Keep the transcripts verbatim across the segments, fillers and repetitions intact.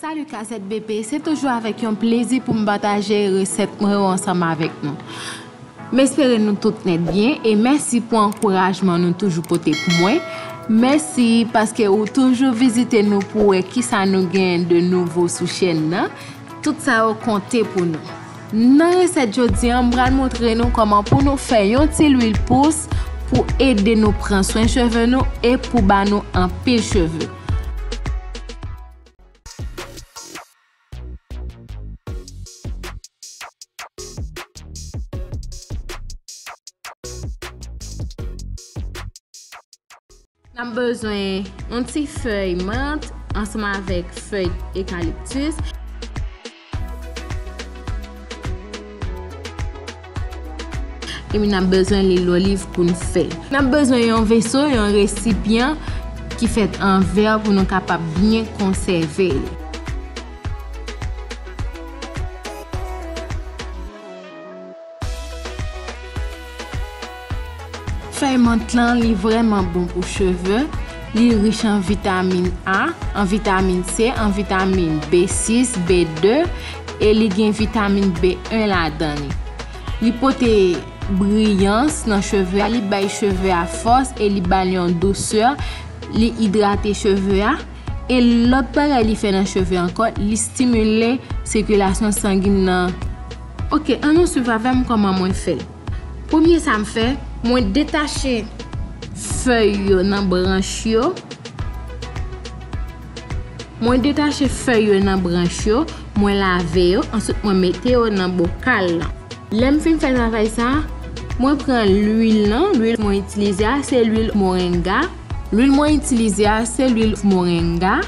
Salut K Z B P, se toujou avèk yon plezi pou m pataje resèt mwen yo ansanm avèk nou. M espere nou tout nèt byen e mèsi pou ankourajman nou toujou pote pou mwen. Mèsi paske ou toujou vizite nou pou wè kisa nou genyen de nouvo sou chèn nan. Tout sa yo konte pou nou. Nan resèt jodi an, m pral montre nou kòman pou nou fè yon ti lwil pous pou ede nou pran swen cheve nou e pou ba nou anpil cheve. N ap bezwen yon ti fèy mant ansanm avèk fèy ekaliptis. Epi n ap bezwen lil oliv pou n fè. N ap bezwen yon veso, yon resipyan ki fèt an vè pou nou kapab byen konsève l. Fèy mant lan, li vrèman bon pou cheve. Li rich an vitamin A, an vitamin C, an vitamin B sis, B de, e li gen vitamin B en ladan li. Li pote briyans nan cheve a, li bay cheve a fòs e li ba l yon dousè, li idrate cheve a. E lòt bagay li fè nan cheve ankò, li stimile sikilasyon sangin nan. Oke, ann nou swiv avè m kòman mwen fè l. Premye sa m fè, mwen detache fèy yo nan branch yo. Mwen detache fèy yo nan branch yo, mwen lave yo, answit mwen mete yo nan bokal lan. Lè m fin fè travay sa, mwen pran lwil lan, lwil mwen itilize a se lwil moringa. Lwil mwen itilize a se lwil moringa.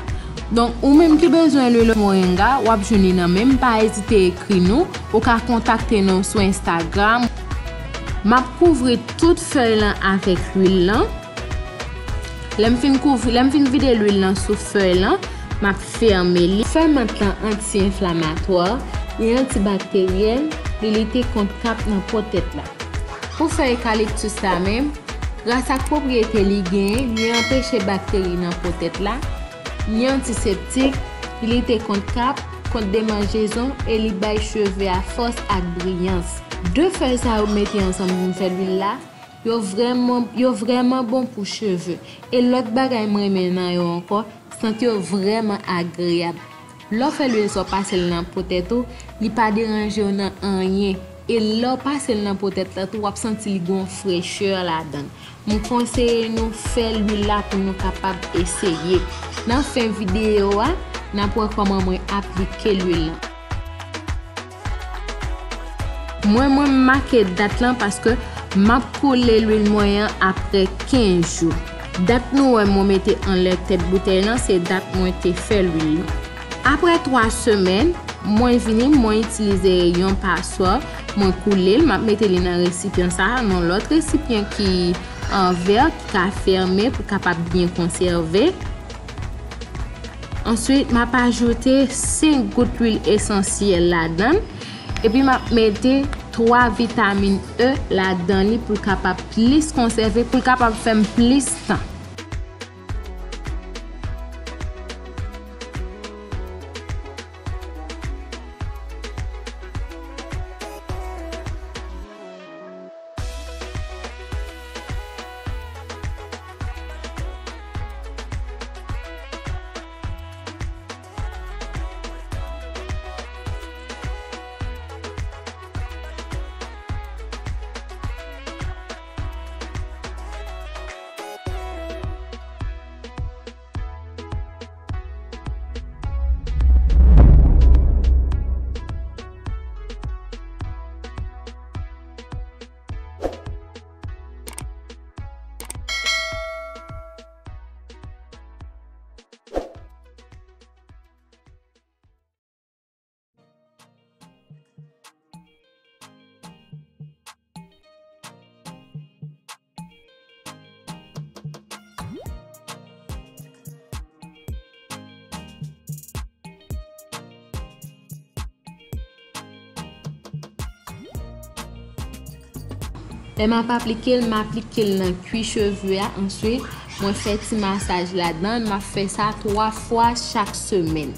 Donk, ou menm ki bezwen lwil moringa, w ap jwenn li nan men m, pa ezite ekri nou. Ou ka kontakte nou sou Instagram. M ap kouvri tout fèy lan avèk lwil lan. Lè m fin kouvri, lè m fin vide lwil lan sou fèy lan, m ap fèmen li. Fèy mant lan anti-enflamatwa, li antibakteryèn, li lite kont kap nan po tèt la. Pou fèy ekaliptis la menm, gras ak pwopriyete li genyen, li anpeche bakteri nan po tèt la, li antiseptik, li lite kont kap, kont demanjezon e li bay cheve a fòs ak briyans. De fèy sa yo mete ansanm pou m fè lwil la, yo vrèman, yo vrèman bon pou cheve. E lòt bagay m renmen nan yo ankò, sant yo vrèman agreyab. Lè w fè lwil sa w pase l nan po tèt ou, li pa deranje w nan anyen. E lè w pase l nan po tèt la tou, w ap santi li gen yon frechè ladan l. M konseye nou fè lwil la pou nou kapab eseye. Nan fen videyo a, n ap wè kòman mwen aplike lwil lan. Mwen, mwen make dat lan paske m ap koule lwil mwen an apre kenz jou. Dat nou wè mwen mete anlè tèt boutèy lan, se dat mwen te fè lwil lan. Apre twa semèn, mwen vini, mwen itilize yon paswa, mwen koule l, m ap mete li nan resipyan sa a, nan lòt resipyan ki an vè, ki ka fèmen pou kapab byen konsève. Answit, m ap ajoute senk gout lwil esansyèl ladan l, epi m ap mete twa vitamin E ladan li pou l kapab plis konsève, pou l kapab fè m plis tan. Lè m ap aplike l, m aplike l nan kwi cheve a. Answit, mwen fè ti masaj ladan l. M ap fè sa twa fwa chak semèn.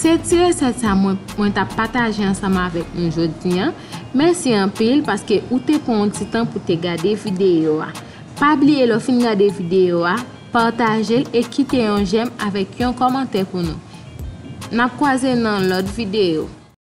Se ti resèt sa mwen, mwen t ap pataje ansanm avèk nou jodi a. Mèsi anpil paske ou te pran yon ti tan pou te gade videyo a. Pa bliye lè w fin gade videyo a, pataje l e kite yon jèm avèk yon kòmantè pou nou. N ap kwaze nan lòt videyo.